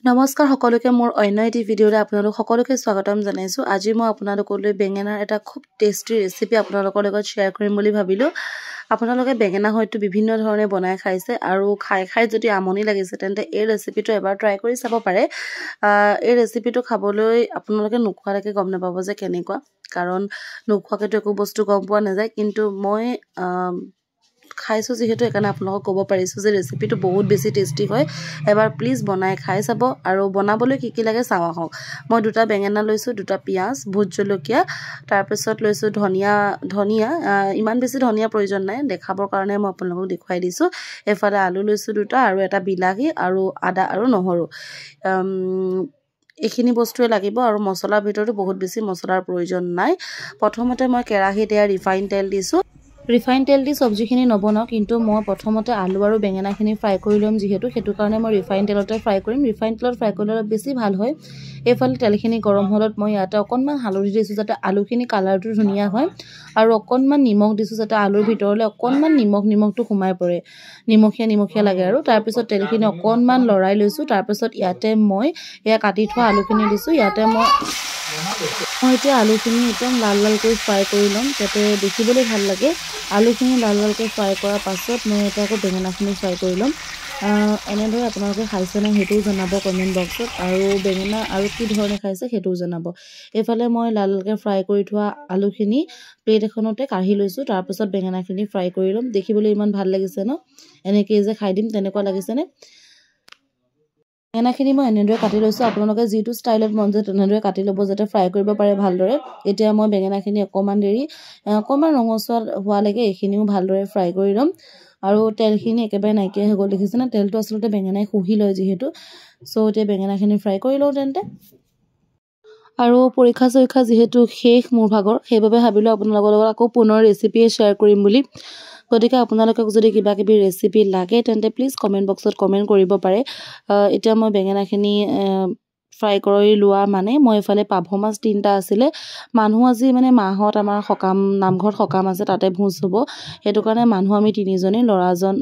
নমস্কাৰ সকলোকে, মোৰ অন্য এটি ভিডিঅ'লৈ আপোনালোক সকলোকে স্বাগতম জনাইছোঁ। আজি মই আপোনালোকলৈ বেঙেনাৰ এটা খুব টেষ্টি ৰেচিপি আপোনালোকৰ লগত শ্বেয়াৰ কৰিম বুলি ভাবিলোঁ। আপোনালোকে বেঙেনা হয়তো বিভিন্ন ধৰণে বনাই খাইছে আৰু খাই খাই যদি আমনি লাগিছে তেন্তে এই ৰেচিপিটো এবাৰ ট্ৰাই কৰি চাব পাৰে। এই ৰেচিপিটো খাবলৈ আপোনালোকে নোখোৱালৈকে গম নাপাব যে কেনেকুৱা, কাৰণ নোখোৱাকৈতো একো বস্তু গম পোৱা নাযায়। কিন্তু মই খাইছোঁ যিহেতু, সেইকাৰণে আপোনালোকক ক'ব পাৰিছোঁ যে ৰেচিপিটো বহুত বেছি টেষ্টি হয়। এবাৰ প্লিজ বনাই খাই চাব। আৰু বনাবলৈ কি কি লাগে চাওঁ আহক। মই দুটা বেঙেনা লৈছোঁ, দুটা পিঁয়াজ, ভোট জলকীয়া, তাৰপিছত লৈছোঁ ধনিয়া। ধনিয়া ইমান বেছি ধনিয়া প্ৰয়োজন নাই, দেখাবৰ কাৰণে মই আপোনালোকক দেখুৱাই দিছোঁ। এইফালে আলু লৈছোঁ দুটা আৰু এটা বিলাহী আৰু আদা আৰু নহৰু, এইখিনি বস্তুৱে লাগিব। আৰু মছলাৰ ভিতৰতো বহুত বেছি মছলাৰ প্ৰয়োজন নাই। প্ৰথমতে মই কেৰাহীত এয়া ৰিফাইন তেল দিছোঁ। ৰিফাইন তেল দি চব্জিখিনি নবনাওঁ, কিন্তু মই প্ৰথমতে আলু আৰু বেঙেনাখিনি ফ্ৰাই কৰি ল'ম যিহেতু, সেইটো কাৰণে মই ৰিফাইন তেলতে ফ্ৰাই কৰিম। ৰিফাইন তেলত ফ্ৰাই কৰিলে অলপ বেছি ভাল হয়। এইফালে তেলখিনি গৰম হ'লত মই ইয়াতে অকণমান হালধি দিছোঁ যাতে আলুখিনি কালাৰটো ধুনীয়া হয়, আৰু অকণমান নিমখ দিছোঁ যাতে আলুৰ ভিতৰলৈ অকণমান নিমখটো সোমাই পৰে, নিমখীয়া নিমখীয়া লাগে। আৰু তাৰপিছত তেলখিনি অকণমান লৰাই লৈছোঁ। তাৰপিছত ইয়াতে মই এয়া কাটি থোৱা আলুখিনি দিছোঁ। ইয়াতে মই এতিয়া আলুখিনি একদম লাল লালকৈ ফ্ৰাই কৰি ল'ম যাতে দেখিবলৈ ভাল লাগে। আলুখিনি লাল লালকৈ ফ্ৰাই কৰাৰ পাছত মই এতিয়া আকৌ বেঙেনাখিনি ফ্ৰাই কৰি ল'ম। এনেদৰে আপোনালোকে খাইছে নাই সেইটোও জনাব কমেণ্ট বক্সত, আৰু বেঙেনা আৰু কি ধৰণে খাইছে সেইটোও জনাব। এইফালে মই লাল লালকৈ ফ্ৰাই কৰি থোৱা আলুখিনি প্লেট এখনতে কাঢ়ি লৈছোঁ। তাৰপিছত বেঙেনাখিনি ফ্ৰাই কৰি ল'ম। দেখিবলৈ ইমান ভাল লাগিছে ন, এনেকৈয়ে যে খাই দিম তেনেকুৱা লাগিছেনে? বেঙেনাখিনি মই এনেদৰে কাটি লৈছোঁ। আপোনালোকে যিটো ষ্টাইলত মন যায় তেনেদৰে কাটি ল'ব যাতে ফ্ৰাই কৰিব পাৰে ভালদৰে। এতিয়া মই বেঙেনাখিনি অকণমান দেৰি অকণমান ৰঙচুৱা হোৱালৈকে এইখিনিও ভালদৰে ফ্ৰাই কৰি ল'ম। আৰু তেলখিনি একেবাৰে নাইকিয়া হৈ গ'ল, দেখিছেনে? তেলটো আচলতে বেঙেনাই শুহি লয় যিহেতু। চ' এতিয়া বেঙেনাখিনি ফ্ৰাই কৰি লওঁ তেন্তে। আৰু পৰীক্ষা চৰীক্ষা যিহেতু শেষ মোৰ ভাগৰ, সেইবাবে ভাবিলোঁ আপোনালোকৰ লগত আকৌ পুনৰ ৰেচিপিয়ে শ্বেয়াৰ কৰিম বুলি। গতিকে আপোনালোকক যদি কিবা কিবি ৰেচিপি লাগে তেন্তে প্লিজ কমেণ্ট বক্সত কমেণ্ট কৰিব পাৰে। এতিয়া মই বেঙেনাখিনি ফ্ৰাই কৰি লোৱা মানে মই এইফালে পাভ মাছ তিনিটা আছিলে। মানুহ আজি মানে মাহঁত আমাৰ সকাম, নামঘৰত সকাম আছে, তাতে ভোজ হ'ব, সেইটো কাৰণে মানুহ আমি তিনিজনেই,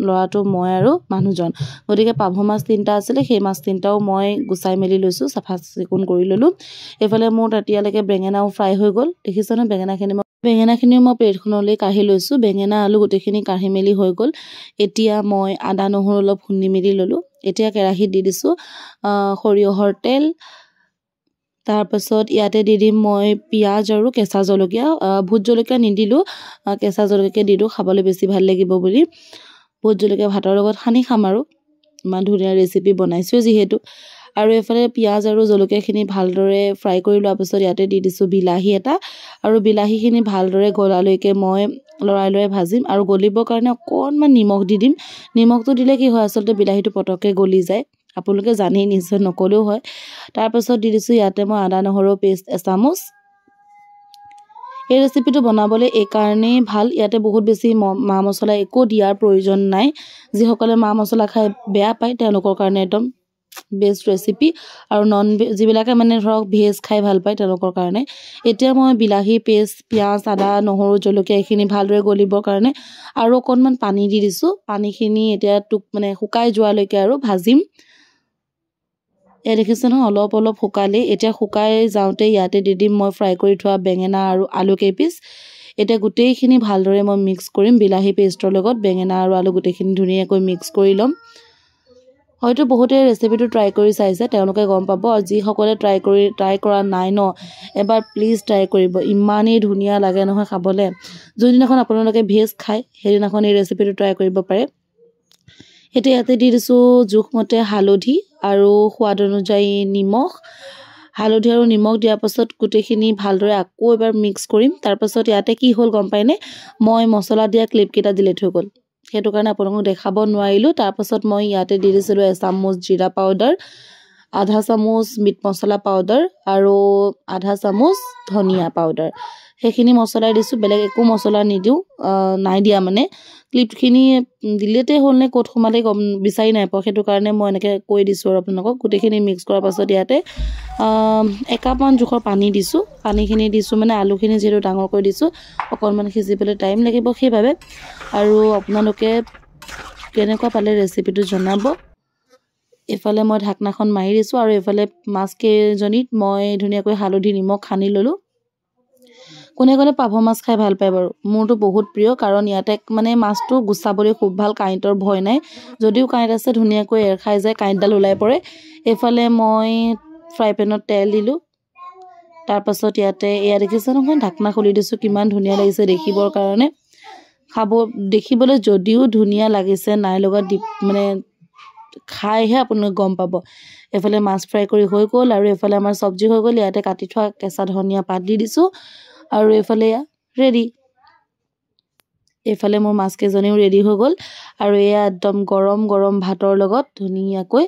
ল'ৰাটো, মই আৰু মানুহজন। গতিকে পাভ মাছ তিনিটা আছিলে, সেই মাছ তিনিটাও মই গুচাই মেলি লৈছোঁ, চাফা চিকুণ কৰি ল'লোঁ। এইফালে মোৰ তেতিয়ালৈকে বেঙেনাও ফ্ৰাই হৈ গ'ল, দেখিছে নহয়? বেঙেনাখিনিও মই প্লেটখনলৈ কাঢ়ি লৈছোঁ। বেঙেনা আলু গোটেইখিনি কাঢ়ি মেলি হৈ গ'ল। এতিয়া মই আদা নহৰু অলপ খুন্দি মেলি ল'লোঁ। এতিয়া কেৰাহীত দি দিছোঁ সৰিয়হৰ তেল। তাৰপাছত ইয়াতে দি দিম মই পিঁয়াজ আৰু কেঁচা জলকীয়া। ভোট জলকীয়া নিদিলোঁ, কেঁচা জলকীয়া দিলোঁ, খাবলৈ বেছি ভাল লাগিব বুলি। ভোট জলকীয়া ভাতৰ লগত সানি খাম আৰু, ইমান ধুনীয়া ৰেচিপি বনাইছোঁ যিহেতু। আৰু এইফালে পিঁয়াজ আৰু জলকীয়াখিনি ভালদৰে ফ্ৰাই কৰি লোৱাৰ পিছত ইয়াতে দি দিছোঁ বিলাহী এটা। আৰু বিলাহীখিনি ভালদৰে গলালৈকে মই লৰাই লৰাই ভাজিম। আৰু গলিবৰ কাৰণে অকণমান নিমখ দি দিম। নিমখটো দিলে কি হয়, আচলতে বিলাহীটো পটককৈ গলি যায়, আপোনালোকে জানেই নিশ্চয়, নক'লেও হয়। তাৰপাছত দি দিছোঁ ইয়াতে মই আদা নহৰু পেষ্ট এচামুচ। এই ৰেচিপিটো বনাবলৈ এইকাৰণেই ভাল, ইয়াতে বহুত বেছি মা মছলা একো দিয়াৰ প্ৰয়োজন নাই। যিসকলে মা মছলা খাই বেয়া পায় তেওঁলোকৰ কাৰণে একদম বেষ্ট ৰেচিপি, আৰু নন ভেজ যিবিলাকে মানে ধৰক ভেজ খাই ভাল পায় তেওঁলোকৰ কাৰণে। এতিয়া মই বিলাহী পেষ্ট, পিঁয়াজ, আদা, নহৰু, জলকীয়া এইখিনি ভালদৰে গলিবৰ কাৰণে আৰু অকণমান পানী দি দিছোঁ। পানীখিনি এতিয়া টোক মানে শুকাই যোৱালৈকে আৰু ভাজিম। এয়া দেখিছে নহয়, অলপ অলপ শুকালেই। এতিয়া শুকাই যাওঁতে ইয়াতে দি দিম মই ফ্ৰাই কৰি থোৱা বেঙেনা আৰু আলু কেইপিচ। এতিয়া গোটেইখিনি ভালদৰে মই মিক্স কৰিম বিলাহী পেষ্টৰ লগত। বেঙেনা আৰু আলু গোটেইখিনি ধুনীয়াকৈ মিক্স কৰি ল'ম। হয়তো বহুতে ৰেচিপিটো ট্ৰাই কৰি চাইছে, তেওঁলোকে গম পাব। আৰু যিসকলে ট্ৰাই কৰা নাই ন, এবাৰ প্লিজ ট্ৰাই কৰিব, ইমানেই ধুনীয়া লাগে নহয় খাবলৈ। যোনদিনাখন আপোনালোকে ভেজ খায় সেইদিনাখন এই ৰেচিপিটো ট্ৰাই কৰিব পাৰে। এতিয়া ইয়াতে দি দিছোঁ জোখমতে হালধি আৰু সোৱাদ অনুযায়ী নিমখ। হালধি আৰু নিমখ দিয়াৰ পাছত গোটেইখিনি ভালদৰে আকৌ এবাৰ মিক্স কৰিম। তাৰপাছত ইয়াতে কি হ'ল গম পায়নে, মই মছলা দিয়া ক্লিপকেইটা ডিলিট হৈ গ'ল, সেইটো কাৰণে আপোনালোকক দেখাব নোৱাৰিলোঁ। তাৰপাছত মই ইয়াতে দি দিছিলোঁ এচামুচ জিৰা পাউডাৰ, আধা চামুচ মিট মছলা পাউডাৰ আৰু আধা চামুচ ধনিয়া পাউডাৰ। সেইখিনি মছলাই দিছোঁ, বেলেগ একো মছলা নিদিওঁ, নাই দিয়া মানে। ক্লিপখিনি ডিলেটেই হ'ল নে ক'ত সোমালে গম বিচাৰি নাই পোৱা, সেইটো কাৰণে মই এনেকৈ কৈ দিছোঁ আৰু আপোনালোকক। গোটেইখিনি মিক্স কৰাৰ পাছত ইয়াতে একাপমান জোখৰ পানী দিছোঁ। পানীখিনি দিছোঁ মানে আলুখিনি যিহেতু ডাঙৰকৈ দিছোঁ, অকণমান সিজিবলৈ টাইম লাগিব সেইবাবে। আৰু আপোনালোকে কেনেকুৱা পালে ৰেচিপিটো জনাব। এইফালে মই ঢাকনাখন মাৰি দিছোঁ আৰু এইফালে মাছকেইজনীত মই ধুনীয়াকৈ হালধি নিমখ সানি ল'লোঁ। কোনে কোনে পাভ মাছ খাই ভাল পায় বাৰু? মোৰতো বহুত প্ৰিয়, কাৰণ ইয়াতে মানে মাছটো গুচাবলৈ খুব ভাল, কাঁইটৰ ভয় নাই। যদিও কাঁইট আছে ধুনীয়াকৈ এৰ খাই যায়, কাঁইটডাল ওলাই পৰে। এইফালে মই ফ্ৰাই পেনত তেল দিলোঁ। তাৰপাছত ইয়াতে এয়া দেখিছে নহয়, ঢাকনা খুলি দিছোঁ, কিমান ধুনীয়া লাগিছে দেখিবৰ কাৰণে। খাব দেখিবলৈ যদিও ধুনীয়া লাগিছে, নাই লগা দি মানে খাইহে আপোনালোকে গম পাব। এইফালে মাছ ফ্ৰাই কৰি হৈ গ'ল আৰু এইফালে আমাৰ চব্জি হৈ গ'ল। ইয়াতে কাটি থোৱা কেঁচা ধনিয়া পাত দি দিছোঁ আৰু এইফালে এয়া ৰেডি। এইফালে মোৰ মাছকেইজনীও ৰেডি হৈ গ'ল আৰু এয়া একদম গৰম গৰম ভাতৰ লগত ধুনীয়াকৈ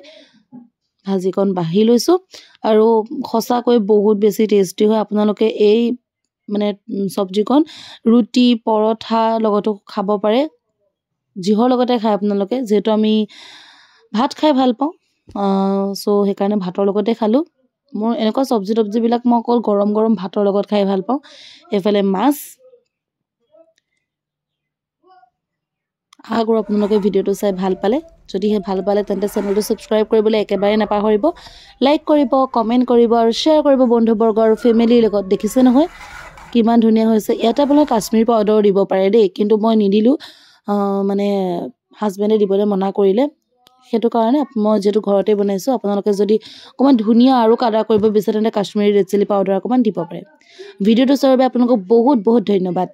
ভাজিকণ বাঢ়ি লৈছোঁ। আৰু সঁচাকৈ বহুত বেছি টেষ্টি হয়। আপোনালোকে এই মানে চব্জিকণ ৰুটি পৰঠা লগতো খাব পাৰে, যিহৰ লগতে খায় আপোনালোকে। যিহেতু আমি ভাত খাই ভাল পাওঁ, চ' সেইকাৰণে ভাতৰ লগতে খালোঁ। মোৰ এনেকুৱা চব্জি তব্জিবিলাক মই অকল গৰম গৰম ভাতৰ লগত খাই ভাল পাওঁ। এইফালে মাছ। আশা কৰোঁ আপোনালোকে ভিডিঅ'টো চাই ভাল পালে। যদিহে ভাল পালে তেন্তে চেনেলটো ছাবস্ক্ৰাইব কৰিবলৈ একেবাৰে নাপাহৰিব। লাইক কৰিব, কমেণ্ট কৰিব আৰু শ্বেয়াৰ কৰিব বন্ধুবৰ্গ আৰু ফেমিলিৰ লগত। দেখিছে নহয় কিমান ধুনীয়া হৈছে। ইয়াতে আপোনালোকে কাশ্মীৰ পাউডাৰো দিব পাৰে দেই, কিন্তু মই নিদিলোঁ, মানে হাজবেণ্ডে দিবলৈ মানা কৰিলে। সেইটো কাৰণে মই যিহেতু ঘৰতে বনাইছোঁ, আপোনালোকে যদি অকণমান ধুনীয়া আৰু কালাৰ কৰিব বিচাৰে তেন্তে কাশ্মীৰী ৰেড চিলি পাউডাৰ অকণমান দিব পাৰে। ভিডিঅ'টো চোৱাৰ বাবে আপোনালোকক বহুত বহুত ধন্যবাদ।